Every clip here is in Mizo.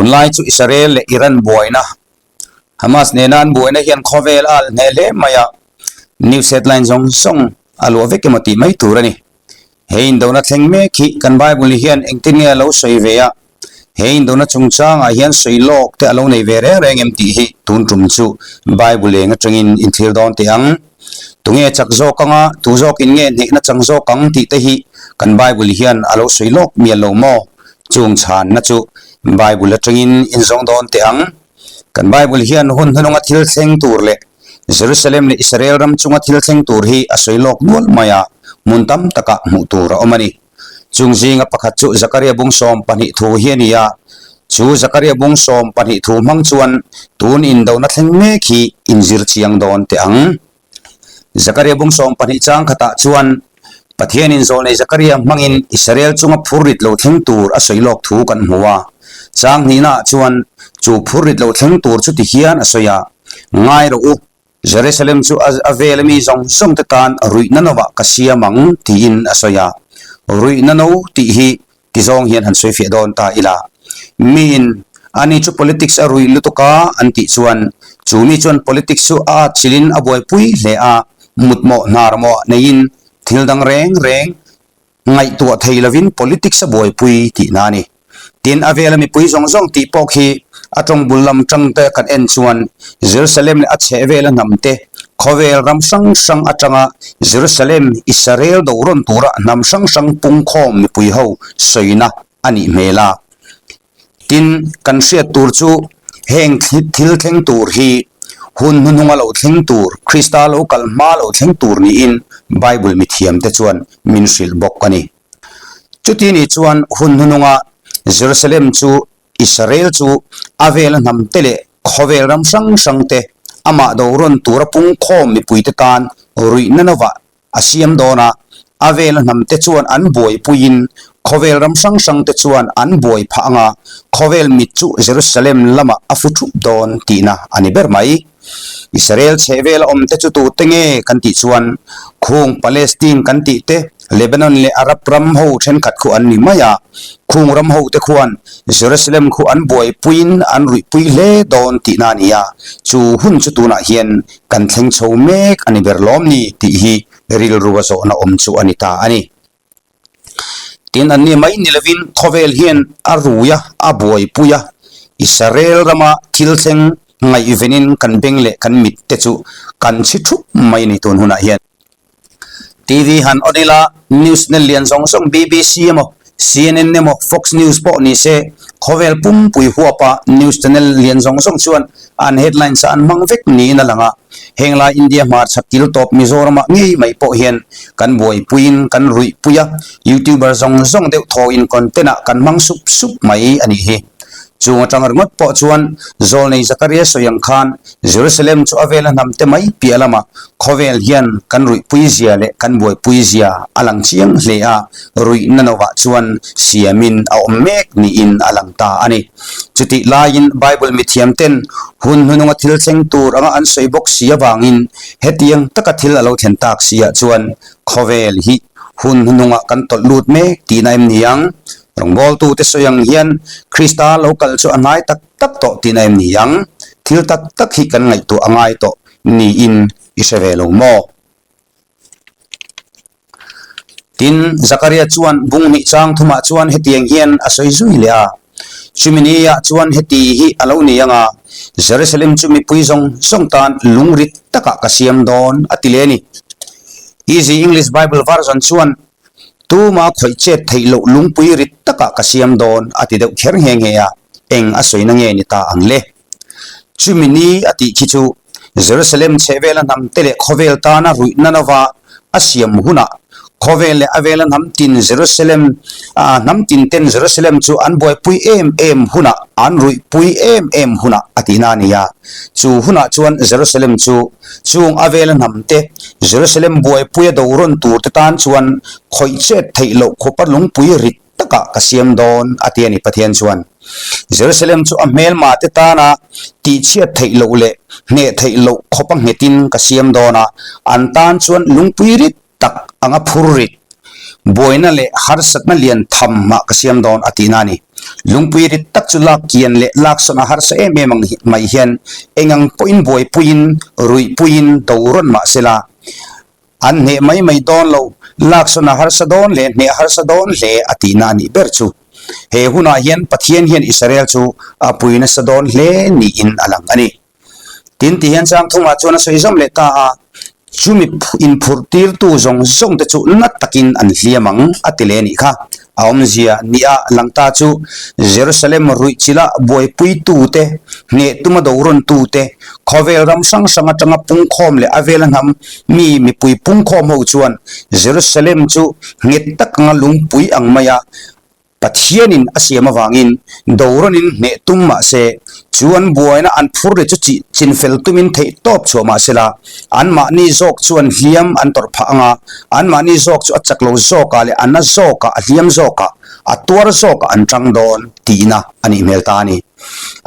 Tunlai chu Israel leh Iran buaina, Hamas nena an buaina hian khawvel a alh hneh hle mai a, news headline zawng zawng a luah vek emaw tih mai tur a ni. He indona thleng mek hi kan Bible hian engtin nge a lo sawi ve a, he indona chungchangah hian sawi lawk te a lo nei ve reng reng em tih hi tun tum chu Bible eng atangin inthlir dawn teh ang. Tunge chak zawk anga, tu zawkin nge hnehna chang zawk ang tih te hi kan Bible hian a lo sawi lawk mial lo maw? Chung chhanna chu Bible atangin inzawng dawn teh ang. Kan Bible hian hun hnununga thil thleng tur leh Jerusalem leh Israel ram chunga thil thleng tur hi a sawi lawk nual mai a, hmun tam takah hmuh tur a awm a ni. Chung zinga pakhat chu Zakaria bung 12 thu hi a ni a, chu Zakaria bung 12 thu hmang chuan tun indona thleng mek hi inzir chiang dawn teh ang. Zakaria bung 12 chang khatah chuan Pathianin zawlnei Zakaria hmangin Israel chunga phurrit lo thleng tur a sawi lawk thu kan hmu a. Chang hnihnaah chuan chu phurrit lo thleng tur chu ti hian a sawi a, Ngai rawh u, Jerusalem chu a vel ami zawng zawng te tan ruihna novah ka siam ang tiin a sawi a. Ruihna no tih hi ti zawng hian han sawi fiah dawn ta ila. Miin ani chu politics a ruih lutuk a an tih chuan chu mi chuan politics chu a atchilhin a buaipui hle a, mutmawh hnarmawh neiin thil dang reng reng ngaihtuah thei lovin politics a buaipui tihna a ni. Tin, a vela mipui zawng zawng tih pawh khi a tawng bul lam tang te kan en chuan Jerusalem leh a chhehvela hnam te, khawvel ram hrang hrang atanga Jerusalem, Israel do rawn tura hnam hrang hrang pungkhawm mipui ho sawina a nih hmel a. Tin, kan hriat tur chu heng thil thleng tur hi hun hnuhnunga lo thleng tur, Krista lo kal hma lo thleng tur niin Bible mithiamte chuan min hrilh bawk a ni. Chuti ni chuan hun hnuhnunga Jerusalem chu Israel chu a vela hnam te leh khawvel ram hrang hrang te amah do rawn tura pungkhawm mipuite tan ruihna novah a siam dawn a, a vela hnam te chuan an buaipuiin khawvel ram hrang hrang te chuan an buai phah anga khawvel mit chu Jerusalem lamah a fu thup dawn tihna a ni ber mai. Israel chhehvela awm te chu tute nge kan tih chuan khung Palestine kan tih te, Lebanon leh Arab ram ho thenkhat khu an ni mai a, khung ram ho te khuan Jerusalem khu an buaipuiin an ruihpui hle dawn tihna a ni a, chu hun chu tunah hian kan thleng chho mek a ni ber lawm ni tih hi rilru a zawhna awm chu a ni ta a ni. Tin, anni mai ni lovin khawvel hian a rui a, a buaipui a, Israel rama thil thleng ngaihvenin kan beng leh kan mit te chu kan chhi thup mai a ni tun hunah hian. TV han on ila, news channel lian zawng zawng BBC emaw, CNN emaw, Fox News pawh ni se, khawvel pumpui huapa news channel lian zawng zawng chuan an headlines ah an hmang vek niin a lang a. Heng lai India hmarchhak kil tawp Mizoramah ngei mai pawh hian kan buaipuiin kan ruihpui a, YouTuber zawng zawng deuh thawin content ah kan hmang sup sup mai a nih hi. Chung atang ringawt pawh chuan Zawlnei Zakaria sawi ang khan Jerusalem chu a vela hnam te mai piah lamah khawvel hian kan ruihpui zia leh kan buaipui zia a lang chiang hle a, ruihna novah chuan siamin a awm mek niin a lang ta a ni. Chutih laiin Bible mithiam ten hun hnununga thil thleng tur anga an sawi bawk si avangin hetiang taka thil a lo thlen tak si ah chuan khawvel hi hun hnunungah kan tawlh lut mek tihna em ni ang? Rawngbawltute sawi ang hian Krista lo kal chu a hnai tak tak tawh tihna em ni ang? Thil tak tak hi kan ngaihtuah a ngai tawh niin i hre ve lo maw? Tin, Zakaria chuan bung hnih chang thumah chuan hetiang hian a sawi zui leh a, Chumi niah chuan heti hi a lo ni ang a, Jerusalem chu mipui zawng zawng tan lungrit takah ka siam dawn, a ti leh a ni. Easy English Bible Version chuan, Tuma khawih chet theih loh lungpui rit takah ka siam dawn, a ti deuh kher nghe nghe a, eng a sawina nge ni ta ang le? Chumi ni a tih khi chu Jerusalem chhehvela hnam te leh khawvel tana ruihna nova a siam hunah khawvel leh a vela hnam tin Jerusalem hnam tin ten Jerusalem chu an buaipui em em hunah an ruihpui em em hunah a tihna a ni a. Chu hunah chuan Jerusalem chu chung a vela hnam te Jerusalem buaipuia do rawn tur te tan chuan khawih chet theih loh khawpa lungpui rit takah ka siam dawn, a ti a ni Pathian chuan. Jerusalem chu a hmelma te tana tihchhiat theih loh leh hneh theih loh khawpa nghetin ka siam dawn a, an tan chuan lungpui rit tak anga phur rit, buaina leh harsatna lian tham mah ka siam dawn, a tihna a ni. Lungpui rit tak chu lak kian leh laksawn a harsa em em ang mai hian eng ang pawhin buaipuiin, ruihpuiin do rawn mah sela, an hneh mai mai dawn lo, laksawn a harsa dawn leh hneh a harsa dawn hle a tihna a nih ber chu. He hunah hian Pathian hian Israel chu a pui nasa dawn hle niin a lang a ni. Tin, ti hian chang thungah chuan a sawi zawm leh ta a, Chumi inphurh tirtu zawng zawng te chu na takin an hliam ang, a ti leh a nih kha. A awmzia nia lang ta chu Jerusalem ruihchilh a buaipuitute, hneh tuma do rawntute, khawvel ram hrang hrang atanga pungkhawm leh a vela hnam mi mipui pungkhawm ho chuan Jerusalem chu nghet tak anga lungpui ang maia Pathianin a siam avangin dorawnin hneh tum mah se, chu an buaina an phur ri chu chi chinfel tumin theih tawp chhuah mah sela, anmahni zawk chuan hliam an tawrh phah ang a, anmahni zawk chu a chak lo zawkah leh a na zawkah, a hliam zawkah, a tuar zawkah an tang dawn tihna a nih hmel ta a ni.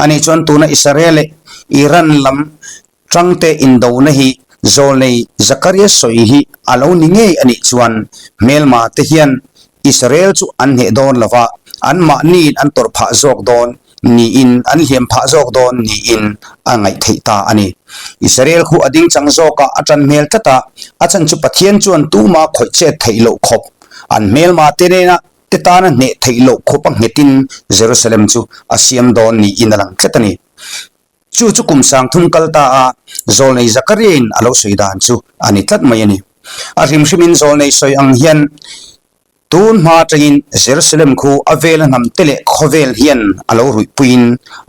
Ani chuan tuna Israel leh Iran lam Tangte indona hi zawlnei Zakaria sawi hi a lo ni ngei a nih chuan hmelma te hian Israel chu an hneh dawn lo va, anmahniin an tawrh phah zawk dawn niin an hliam phah zawk dawn niin a ngaih theih ta a ni. Israel khu a ding chang zawkah a tan hmel tlat a, a chhan chu Pathian chuan tuma khawih chet theih loh khawp an hmelma te nena te tana hneh theih loh khawp a nghetin Jerusalem chu a siam dawn niin a lang tlat a ni. Chu chu kum sangthum kal ta a, Zawlnei Zakariain a lo sawi dan chu a ni tlat mai a ni. A hrimhrimin Zawlnei sawi ang hian tun hma atangin Jerusalem khu a vela hnam te leh khawvel hian a lo ruihpuiin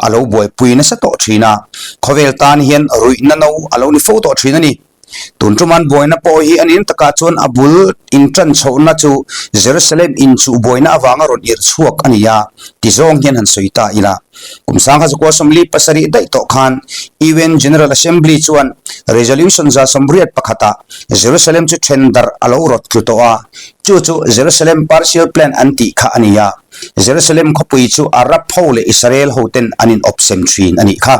a lo buaipui nasa tawh thin a, khawvel tan hian ruihna no a lo ni fo tawh thin a ni. Tun ṭuman buaina pawh hi a nin takah chuan a bul inṭan chhohna chu Jerusalem inchuh buaina avanga rawn irh chhuak a ni a, ti zawng hian han sawi ta ila. Kum sangha zakua 47 daih tawh khan UN General Assembly chuan Resolution 181ah Jerusalem chu ṭhen darh a lo rawt tlu tawh a, chu chu Jerusalem Partial Plan an tih kha a ni a. Jerusalem khawpui chu Arab ho leh Israel hoten an inawpsem ṭhin a nih kha.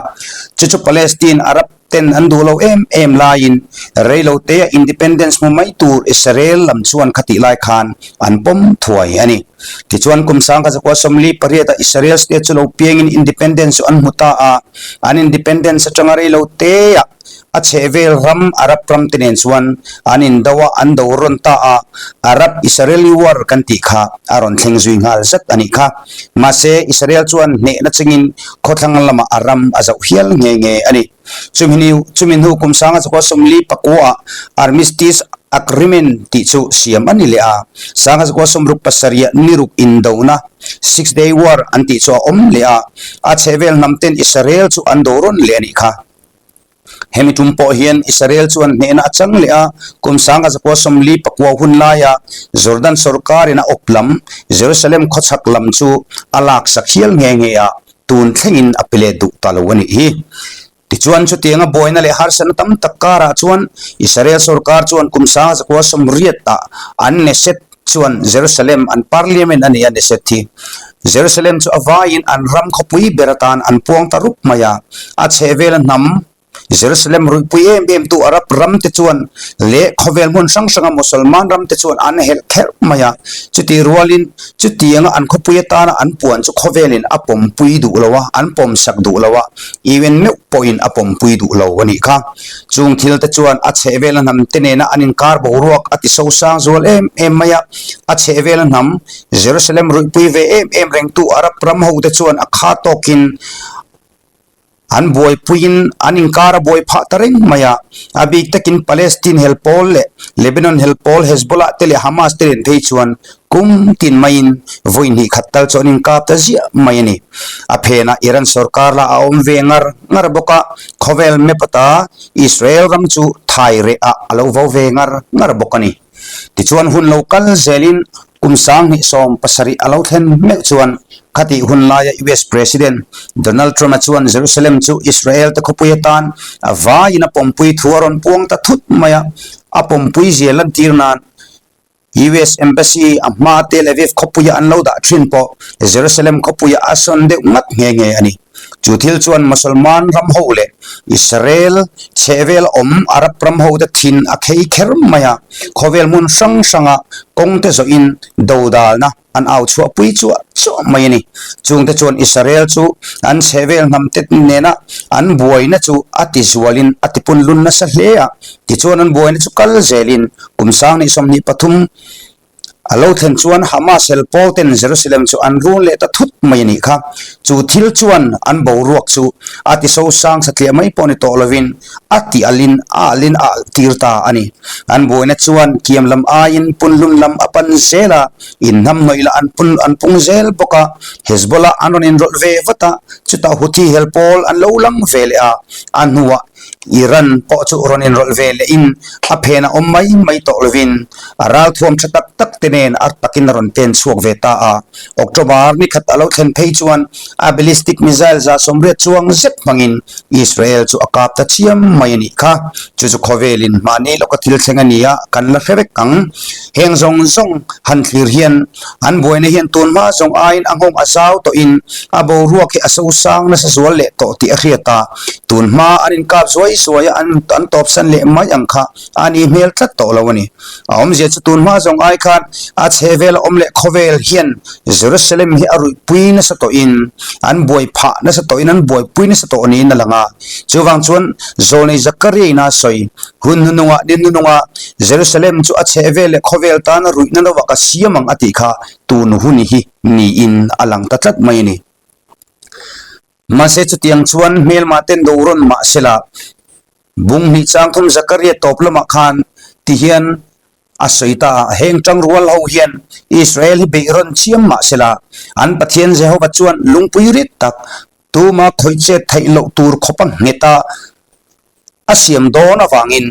Chu chu Palestine Arab ten an duh lo em em laiin reilo tea independence hmu mai tur Israel lam chuan khatih lai khan an pawm thuai a ni. Tichuan kum sangkhat zakua 48 ah Israel state chu lo piangin independence chu an hmu ta a, an independence atanga reilo tea a chhehvel ram Arab ram te nen chuan an indo a, an do rawn ta a, Arab-Israeli war kan tih kha a rawn thleng zui nghal zet a nih kha. Mahse, Israel chuan hnehna chengin khawthlang lamah a ram a zauh hial nghe nghe a ni. Chumi ni chumi hnu kum sanga chakua 44 ah Armistice Agreement tih chu siam a ni leh a. Sanga chakua 67 ah ni ruk indona, Six Day War, an tih chu a awm leh a. A chhehvel hnam ten Israel chu an do rawn leh a nih kha. Hemi tum pawh hian Israel chuan hnehna a chang leh a, kum sanga zakua 49 hun laia Jordan sorkarin a awp lam, Jerusalem khawchhak lam chu a laksak hial nghe nghe a, tun thlengin a pe let duh ta lo a nih hi. Tichuan, chutianga buaina leh harsatna tam tak karah chuan Israel sorkar chuan kum sanga zakua 80 ah an Knesset chuan Jerusalem an parliament a ni a, Knesset hi. Jerusalem chu a vaiin an ram khawpui ber atan an puang ta rup mai a, a chhehvela hnam Jerusalem ruihpui em em tu Arab ram te chuan leh khawvel hmun hrang hranga Musalman ram te chuan an helh kherh mai a, chutih rualin chutianga an khawpui atana an puan chu khawvelin a pawmpui duh lo a, an pawmsak duh lo a, UN meuh pawhin a pawmpui duh lo a nih kha. Chung thil te chuan a chhehvela hnam te nena an inkar boruak a ti sosang zual em em mai a, a chhehvela hnam Jerusalem ruihpui ve em em rengtu Arab ram ho te chuan a kha tawkin an buaipuiin an inkar a buai phah ta reng mai a, a bik takin Palestine hel pawl leh Lebanon hel pawl Hezbollah te leh Hamas te nen phei chuan kum tin maiin vawi hnih khat tal chu an inkap ta ziah mai a ni. A phenah Iran sorkar lah a awm ve ngar ngar bawk a, khawvel map ata Israel ram chu thai reh ah a lo vo ve ngar ngar bawk a ni. Tichuan hun lo kal zelin kum 2017 a lo thlen meuh chuan khatih hun laia US President Donald Trump-a chuan Jerusalem chu Israel te khawpui atan a vaiin a pawmpui thu a rawn puang ta thut mai a, a pawmpui zia lantir nan US Embassy a hma Tel Aviv khawpuia an lo dah thin pawh Jerusalem khawpuia a sawn deuh ngat nghe nghe a ni. Chu thil chuan Mosolman ram ho leh Israel chhehvel awm Arab ram hote thin a khei kher mai a, khawvel hmun hrang hranga kawngte zawhin dodalna an au chhuahpui chuah chuah mai a ni. Chungte chuan Israel chu an chhehvel hnamte nena an buaina chu a tizualin a tipunlun nasa hle a, tichuan an buaina chu kal zelin kum 2023 A lo thlen chuan Hamas hel pawl ten Jerusalem chu an run leh ta thut mai a nih kha. Chu thil chuan an boruak chu a ti sosang satliah mai pawh ni tawh lovin a ti alin a alin a alh tir ta a ni. An buaina chuan kiam lam aiin punlun lam a pan zel a, inhnamhnawih lah an pun an pung zel bawk a. Hezbollah an rawn inrawlh ve vat a, chutah Houthi hel pawl an lo lang ve leh a, a hnuah Iran pawh chu rawn inrawlh ve lehin a phen a awm mai mai tawh lovin a ralthuam tha tak tak te nen a takin a rawn pen chhuak ve ta a. October ni khat a lo thlen phei chuan a ballistic missile 180 chuang zet hmangin Israel chu a kap ta chiam mai a nih kha. Chu chu khawvelin mahni lawka thil thleng a ni a, kan la hre vek ang. Heng zawng zawng han thlir hian an buaina hian tun hma zawng aiin a nghawng a zau tawhin a boruak hi a sosang nasa zual leh tawh tih a hriat a. Tun hma an inkap zuai zuai a, an an tawpsan leh mai ang kha a ni hmel tlat tawh lo a ni. A awmzia chu tun hma zawng ai khan a chhehvel a awm leh khawvel hian Jerusalem hi a ruihpui nasa tawhin an buai phah nasa tawhin an buaipui nasa tawh niin a lang a. Chuvang chuan Zawlnei Zakaria ina sawi Hun hnunungah ni hnunungah Jerusalem chu a chhehvel leh khawvel tana ruihna lovah ka siam ang a tih kha tun hun hi niin a lang ta tlat mai a ni. Mahse chutiang chuan hmelmah ten do rawn mah sela bung hnih chang thum Zakaria tawp lamah khan tihian a sawi ta a, heng tangrual ho hian Israel hi beih rawn chiam mah sela an Pathian Jehova chuan lungpui rit tak tuma khawih chet theih loh tur khawpa ngheta a siam dawn avangin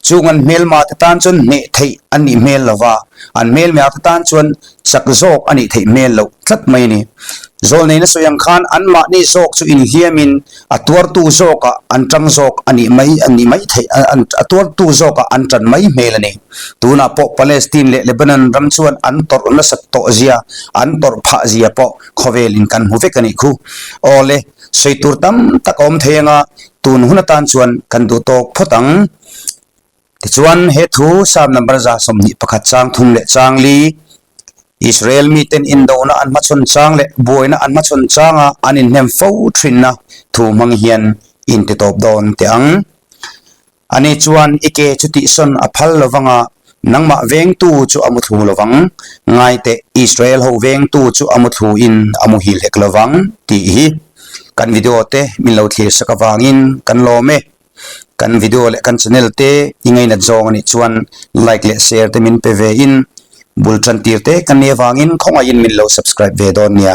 chung an hmelma te tan chuan hneh theih an nih hmel lo va, an hmelmea te tan chuan chak zawk a nih theih hmel loh tlat mai a ni. Zawlneina sawi ang khan anmahni zawk chu inhliamin a tuartu zawkah an tang zawk a nih mai a nih mai theih a tuartu zawkah an tan mai hmel a ni. Tunah pawh Palestine leh Lebanon ram chuan an tawrh nasat tawh zia, an tawrh phah zia pawh khawvelin kan hmu vek a nih khu. Awle, sawi tur tam tak a awm thei anga tun hun atan chuan kan duh tawk phawt ang. Tichuan, he thu Psalm number 121 chang thum leh chang li, Israel miten indona an hmachhawn chang leh buaina an hmachhawn changa an inhnem fo thinna thu hmang hian intitawp dawn teh ang. Ani chuan i ke chu tihsawn a phal lo vang a, nangmah vengtu chu a mu thlu lo vang. Ngai teh, Israel ho vengtu chu a mu thluin a muhil hek lo vang, tih hi kan video te min lo thlir sak avangin kan lawm e. Kan video leh kan channel te i ngainat zawng anih chuan like leh share te min pe ve in, bul tan tir te kan nih avangin khawngaihin min lo subscribe ve dawn nia.